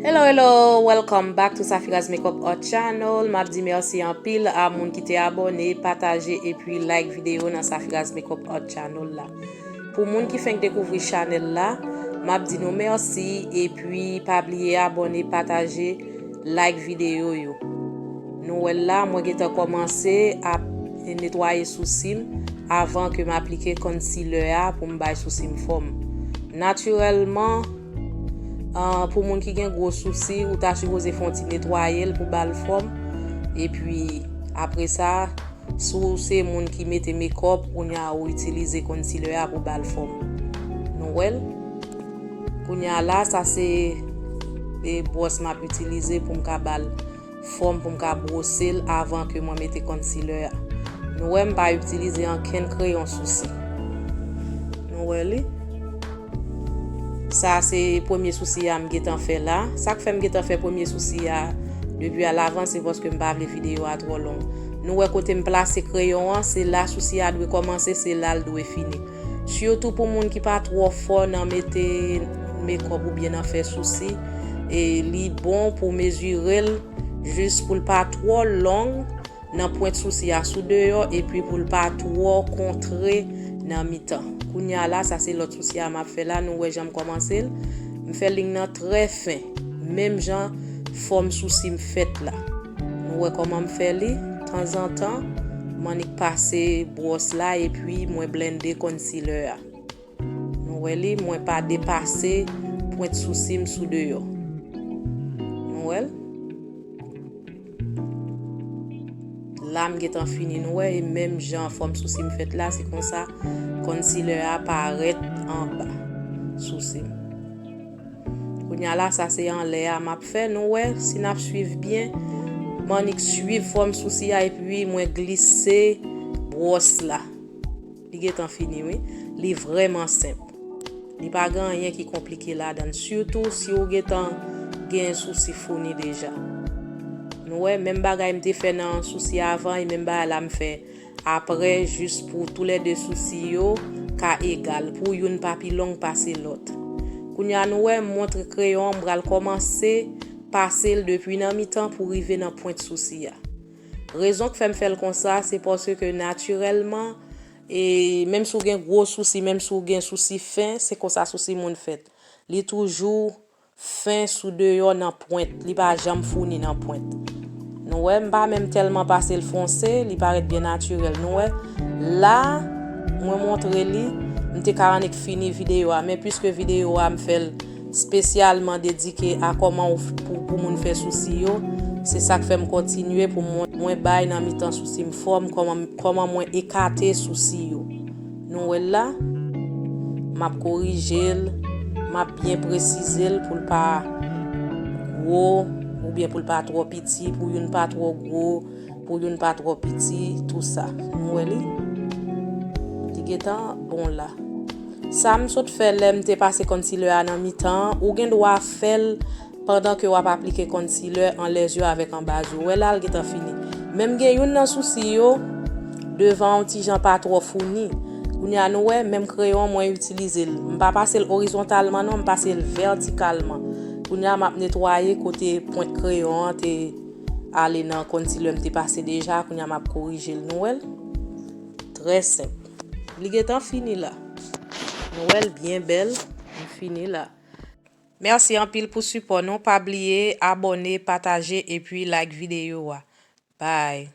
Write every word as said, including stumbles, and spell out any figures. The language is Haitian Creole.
Hello, hello, welcome back to Safiras Makeup Art Channel. M ap di mèsi anpil a moun ki te abòne, pataje epi like videyo nan Safiras Makeup Art Channel la. Pou moun ki fenk dekouvri chanèl la, m ap di nou mèsi epi pa bliye abòne, pataje, like videyo yo. Nou wè l la, mwen gentan kòmanse ap netwaye sousi m avan ke m aplike concealer a pou m bay sousi m fòm. Natirèlman, ah, pou moun ki gen gwo sousi, ou ta sipoze fè yon ti netwaye l pou ba l fòm. Epi, apre sa, si w se moun ki mete makeup, kounye a ou itilize concealer a pou ba l fòm. Nou wè l? Kounye a la, sa se, e, bwòs m ap itilize pou m ka ba l fòm, pou m ka bwose l avan ke mwen mete concealer a. Nou wè, m pa itilize ankenn kreyon sousi. Nou wè li? Sa se premye sousi a m gentan fè la. Sa k fè m gentan fè premye sousi a depi alavans, se paske m pa vle videyo a twò long. Nou wè kote m plase kreyon an, se la sousi a dwe kòmanse, se la l dwe fini. Sitou pou moun ki pa twò fò nan mete makeup oubyen nan fè sousi, e li bon pou mezire l jis pou l pa twò long nan pwent sousi a sou deyò, epi pou l pa twò kontre nan mitan. Kounye a la, sa se lòt sousi a m ap fè la, nou wè jan m kòmanse l. M fè liy nan trè fen, menm jan fòm sousi m fèt la. Nou wè kòman m fè li? Tanzantan, m annik pase bwòs la, epi mwen blende concealer a. Nou wè li, mwen pa depase pwent sousi m sou deyò. Nou wè l? La m gentan fini, nou wè, e menm jan fòm sousi m fèt la, se konsa concealer a parèt anba sousi m. Kounye a la, sa se anlè a m ap fè, nou wè, si n ap swiv byen, m annik swiv fòm sousi a, epi mwen glise bwòs la. Li gentan fini, wi. Li vrèman senp. Li pa gen anyen ki konplike ladan l, sitou si w gentan gen sousi founi deja. Nou wè, menm bagay m te fè nan sousi avan, e menm bagay la m fè apre, jis pou toulède sousi yo ka egal, pou youn pa pi long pase lòt. Kounye a, nou wè, m montre kreyon an, m pral kòmanse pase l depi nan mitan pou rive nan pwent sousi a. Rezon k fè m fè l konsa, se paske natirèlman, e menm si w gen gwo sousi, menm si w gen sousi fen, se konsa sousi moun fèt. Li toujou fen sou deyò nan pwent, li pa janm founi nan pwent. Nou wè, m pa menm tèlman pase l fonse, li parèt byen natirèl. Nou wè, la, mwen montre li, m te ka annik fini videyo a, men piske videyo a m fè l espesyalman dedike a kòman w f-, pou, pou moun fè sousi yo, se sa k fè m kontinye pou mwen, mwen bay nan mitan sousi m fòm, kòman, kòman mwen ekate sousi yo. Nou wè l la, m ap korije l, m ap byen presize l pou l pa gwo, oubyen pou l pa twò piti, pou youn pa twò gwo, pou youn pa twò piti, tou sa. Nou wè li? Li gentan bon la. Sa m sot fè lè m te pase concealer a nan mitan an, ou gen dwa fè l pandan ke w ap aplike concealer anlè zye avèk anba zye. Ou wè la, l gentan fini. Men m gen youn nan sousi yo, devan an yon ti jan pa twò founi. Kounye a, nou wè, menm kreyon an, mwen itilize l. M pa pase l orizontalman, non, m pase l vètikalman. Kounye a, m ap netwaye kote pwent kreyon an te ale nan concealer m te pase deja. Kounye a, m ap korije l. Nou wè l? Trè senp. Li gentan fini la. Nou wè l byen bèl. Li fini la. Mèsi anpil pou sipò nou. Pa bliye abòne, pataje, epi like videyo a. Bye.